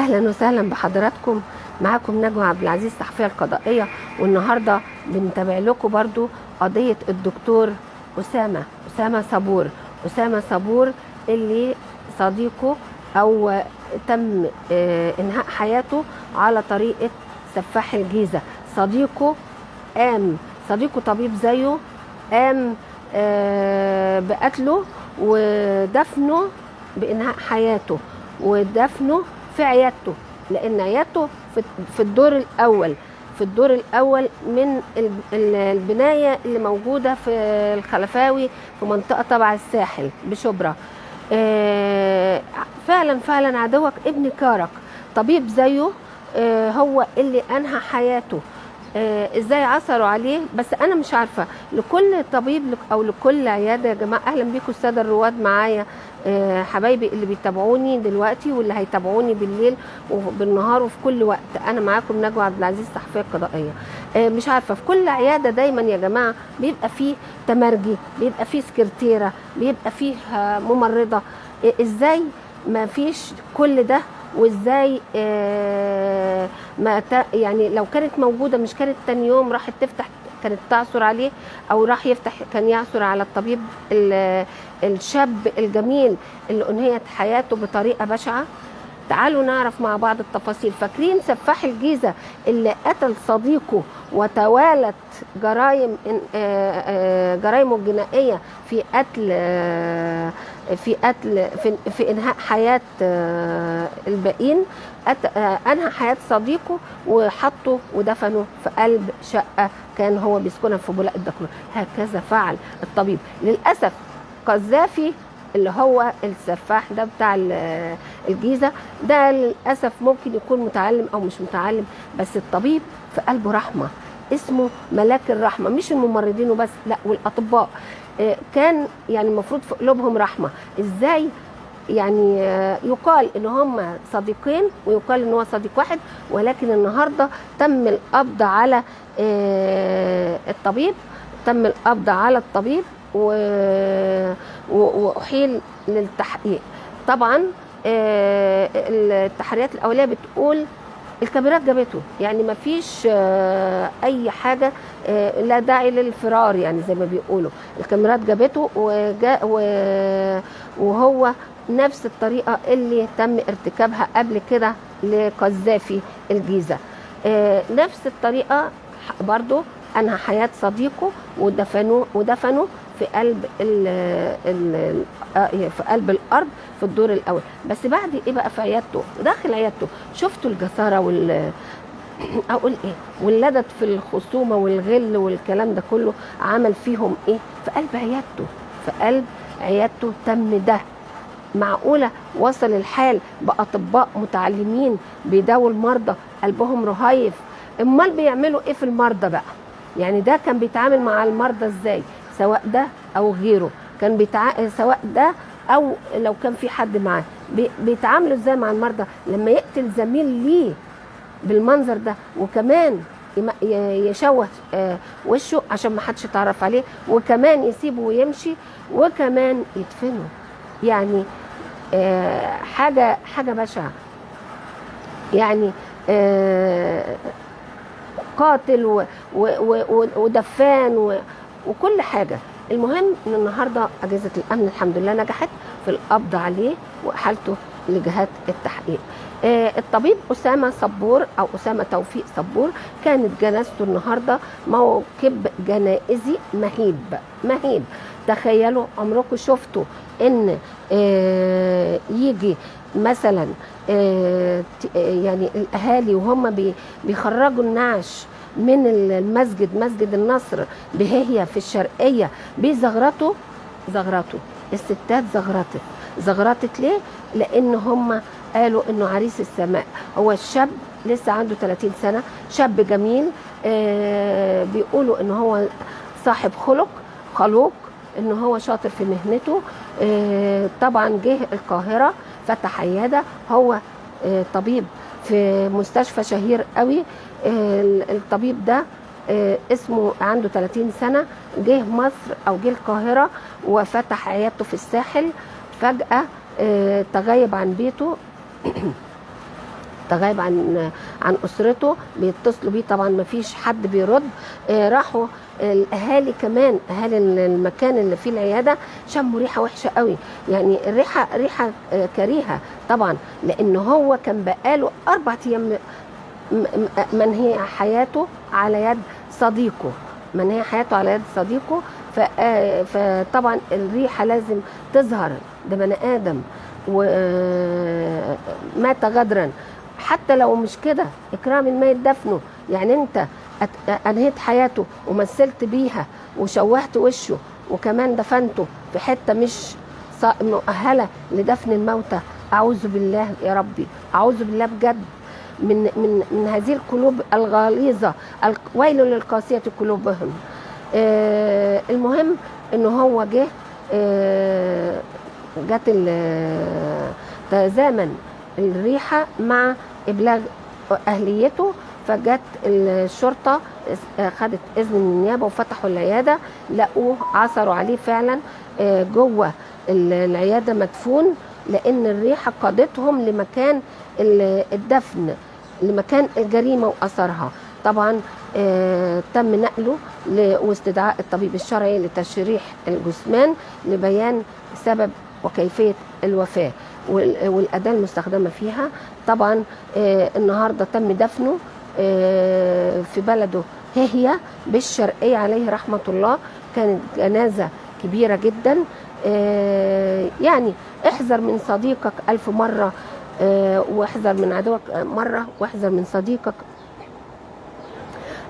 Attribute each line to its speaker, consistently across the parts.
Speaker 1: اهلا وسهلا بحضراتكم. معاكم نجوى عبد العزيز الصحفية القضائية، والنهارده بنتابع لكم برضو قضية الدكتور اسامه صبور. اسامه صبور اللي صديقه او تم انهاء حياته على طريقه سفاح الجيزة. صديقه قام، صديقه طبيب زيه، قام بقتله ودفنه، بانهاء حياته ودفنه في عيادته، لان عيادته في الدور الاول، في الدور الاول من البناية اللي موجودة في الخلفاوي في منطقة تبع الساحل بشبرا. فعلا فعلا عدوك ابن كارك، طبيب زيه هو اللي انهى حياته. ازاي عثروا عليه بس انا مش عارفه. لكل طبيب او لكل عيادة يا جماعة، اهلا بيكم السادة الرواد معايا، حبايبي اللي بيتابعوني دلوقتي واللي هيتابعوني بالليل وبالنهار وفي كل وقت. انا معاكم نجوى عبد العزيز الصحفية القضائية. مش عارفه، في كل عيادة دايما يا جماعة بيبقى فيه تمرجي، بيبقى فيه سكرتيره، بيبقى فيه ممرضة. ازاي ما فيش كل ده؟ وازاي ما يعني لو كانت موجودة مش كانت تاني يوم راحت تفتح، كانت تعثر عليه، او راح يفتح كان يعثر على الطبيب الشاب الجميل اللي انهيت حياته بطريقة بشعة. تعالوا نعرف مع بعض التفاصيل. فاكرين سفاح الجيزة اللي قتل صديقه وتوالت جرائم جرائمه الجنائية في قتل في قتل في انهاء حياة الباقيين؟ انهى حياة صديقه وحطه ودفنه في قلب شقه كان هو بيسكنها في بولاق الدكرور. هكذا فعل الطبيب. للاسف قذافي اللي هو السفاح ده بتاع الجيزة ده للاسف ممكن يكون متعلم او مش متعلم، بس الطبيب في قلبه رحمه، اسمه ملاك الرحمة، مش الممرضين وبس، لا والاطباء. كان يعني المفروض في قلوبهم رحمه. ازاي يعني يقال ان هم صديقين ويقال ان هو صديق واحد، ولكن النهارده تم القبض على الطبيب، تم القبض على الطبيب واحيل للتحقيق. طبعا التحريات الاولية بتقول الكاميرات جابته، يعني ما فيش اي حاجة، لا داعي للفرار، يعني زي ما بيقولوا الكاميرات جابته، وهو نفس الطريقة اللي تم ارتكابها قبل كده لقذافي الجيزة. نفس الطريقة برضو انهى حياة صديقه ودفنوه في قلب ال ال في قلب الارض في الدور الاول. بس بعد ايه بقى؟ في عيادته، داخل عيادته، شفتوا الجساره وال اقول ايه، واللدت في الخصومة والغل والكلام ده كله، عمل فيهم ايه؟ في قلب عيادته، في قلب عيادته تم ده. معقولة وصل الحال باطباء متعلمين بيداووا المرضى قلبهم رهيف؟ امال بيعملوا ايه في المرضى بقى؟ يعني ده كان بيتعامل مع المرضى ازاي؟ سواء ده او غيره، كان سواء ده او لو كان في حد معاه، بيتعاملوا ازاي مع المرضى لما يقتل زميل ليه بالمنظر ده، وكمان يشوه وشه عشان ما حدش يتعرف عليه، وكمان يسيبه ويمشي، وكمان يدفنه. يعني حاجة بشعة، يعني قاتل ودفان وكل حاجة. المهم ان النهارده اجهزة الامن الحمد لله نجحت في القبض عليه واحالته لجهات التحقيق. الطبيب اسامه صبور او اسامه توفيق صبور كانت جنازته النهارده موكب جنائزي مهيب مهيب. تخيلوا عمركم شفتوا ان يجي مثلا يعني الاهالي وهم بيخرجوا النعش من المسجد، مسجد النصر بهي في الشرقية، بيزغرطوا؟ زغرطوا الستات، زغرطت. زغرطت ليه؟ لان هم قالوا انه عريس السماء. هو الشاب لسه عنده 30 سنة، شاب جميل، بيقولوا ان هو صاحب خلق، خلوق، ان هو شاطر في مهنته. طبعا جه القاهرة فتح عيادة، هو طبيب في مستشفى شهير قوي. الطبيب ده اسمه عنده 30 سنة، جه مصر أو جه القاهرة وفتح عيادته في الساحل. فجأة تغيب عن بيته تغيب عن اسرته، بيتصلوا بيه طبعا ما فيش حد بيرد. راحوا الاهالي كمان، اهالي المكان اللي فيه العيادة، شموا ريحه وحشة قوي، يعني الريحة ريحه كريهة طبعا، لان هو كان بقاله 4 ايام منهي حياته على يد صديقه، منهي حياته على يد صديقه. فطبعا الريحة لازم تظهر، ده بني ادم ومات غدرا، حتى لو مش كده اكرام الميت دفنه، يعني انت انهيت حياته ومثلت بيها وشوهت وشه وكمان دفنته في حتة مش مؤهلة لدفن الموتى. اعوذ بالله يا ربي، اعوذ بالله بجد من من من هذه القلوب الغليظة، ويل للقاسية قلوبهم. المهم ان هو جه، جت تزامن الريحة مع ابلاغ اهليته، فجت الشرطة خدت اذن من النيابة وفتحوا العيادة، لقوه عثروا عليه فعلا جوه العيادة مدفون، لان الريحة قادتهم لمكان الدفن، لمكان الجريمة واثرها. طبعا تم نقله واستدعاء الطبيب الشرعي لتشريح الجثمان لبيان سبب وكيفية الوفاة والاداه المستخدمة فيها. طبعا النهارده تم دفنه في بلده هي بالشرقيه عليه رحمه الله، كانت جنازه كبيرة جدا. يعني احذر من صديقك 1000 مرة، واحذر من عدوك مرة، واحذر من صديقك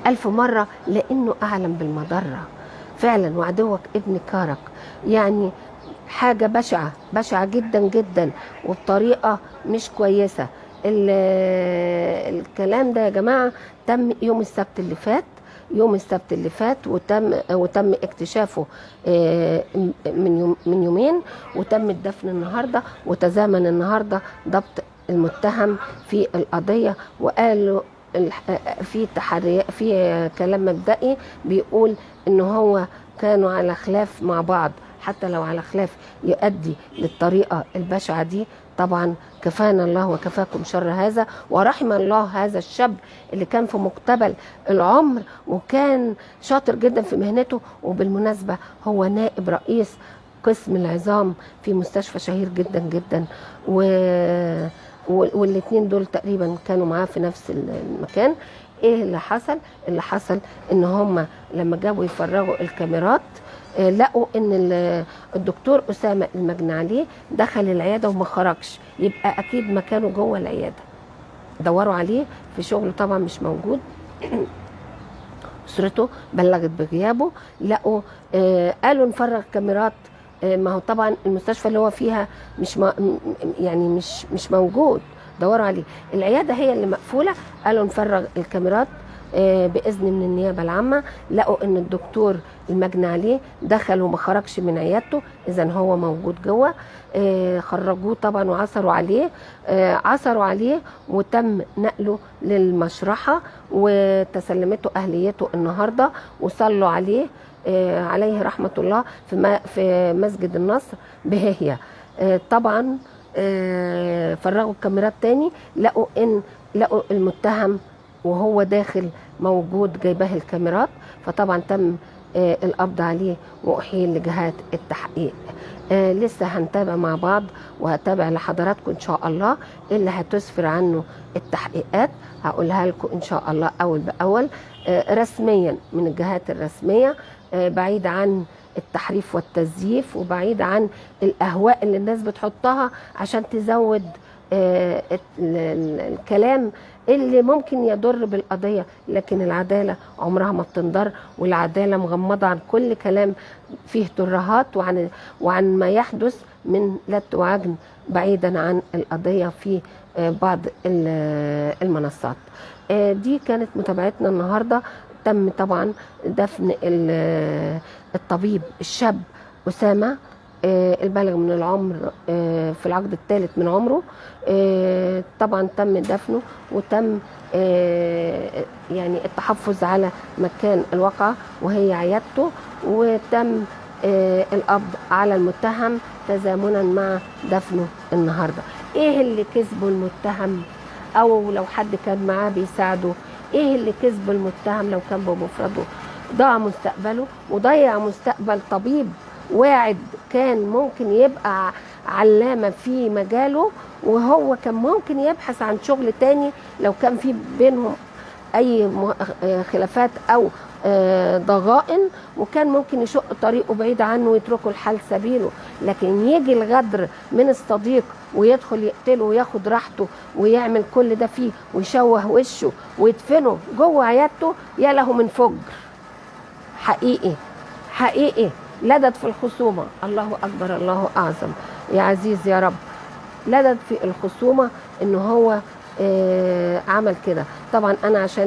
Speaker 1: 1000 مرة، لأنه أعلم بالمضرة فعلا. وعدوك ابن كارك، يعني حاجة بشعة بشعة جدا جدا وبطريقة مش كويسة. الكلام ده يا جماعة تم يوم السبت اللي فات، يوم السبت اللي فات، وتم اكتشافه من يومين، وتم الدفن النهارده، وتزامن النهارده ضبط المتهم في القضية. وقالوا في تحري، في كلام مبدئي بيقول ان هو كانوا على خلاف مع بعض، حتى لو على خلاف يؤدي للطريقة البشعة دي. طبعا كفانا الله وكفاكم شر هذا، ورحم الله هذا الشاب اللي كان في مقتبل العمر وكان شاطر جدا في مهنته، وبالمناسبة هو نائب رئيس قسم العظام في مستشفى شهير جدا جدا، والاتنين دول تقريبا كانوا معاه في نفس المكان. ايه اللي حصل؟ اللي حصل ان هم لما جابوا يفرغوا الكاميرات لقوا ان الدكتور أسامة المجني عليه دخل العيادة وما خرجش، يبقى اكيد مكانه جوه العيادة. دوروا عليه في شغله طبعا مش موجود، اسرته بلغت بغيابه، لقوا قالوا نفرغ كاميرات، ما هو طبعا المستشفى اللي هو فيها مش يعني مش موجود، دوروا عليه. العيادة هي اللي مقفولة، قالوا نفرغ الكاميرات باذن من النيابة العامة، لقوا ان الدكتور المجني عليه دخل وما خرجش من عيادته، اذا هو موجود جوه. خرجوه طبعا وعثروا عليه، عثروا عليه وتم نقله للمشرحه وتسلمته اهليته النهارده، وصلوا عليه عليه رحمه الله في مسجد النصر بهية. طبعا فرغوا الكاميرات تاني، لقوا المتهم وهو داخل موجود جايباه الكاميرات، فطبعا تم القبض عليه وأحيل لجهات التحقيق. لسه هنتابع مع بعض، وهتابع لحضراتكم ان شاء الله اللي هتسفر عنه التحقيقات، هقولها لكم ان شاء الله اول باول رسميا من الجهات الرسمية، بعيد عن التحريف والتزييف، وبعيد عن الاهواء اللي الناس بتحطها عشان تزود الكلام اللي ممكن يضر بالقضية. لكن العدالة عمرها ما بتنضر، والعدالة مغمضة عن كل كلام فيه ترهات وعن ما يحدث من لت وعجن بعيدا عن القضية في بعض المنصات. دي كانت متابعتنا النهاردة. تم طبعا دفن الطبيب الشاب أسامة البالغ من العمر في العقد الثالث من عمره، طبعا تم دفنه وتم يعني التحفظ على مكان الواقعة وهي عيادته، وتم القبض على المتهم تزامنا مع دفنه النهارده. ايه اللي كسبه المتهم او لو حد كان معاه بيساعده. ايه اللي كسب المتهم لو كان بمفرده؟ ضاع مستقبله وضيع مستقبل طبيب واعد كان ممكن يبقى علامة في مجاله، وهو كان ممكن يبحث عن شغل تاني لو كان في بينهم اي خلافات او ضغائن، وكان ممكن يشق طريقه بعيد عنه ويتركه الحال سبيله. لكن يجي الغدر من الصديق ويدخل يقتله وياخد راحته ويعمل كل ده فيه ويشوه وشه ويدفنه جوه عيادته، يا له من فجر حقيقي حقيقي. لدت في الخصومة، الله أكبر الله أعظم يا عزيز يا رب، لدت في الخصومة إن هو عمل كده. طبعا أنا عشان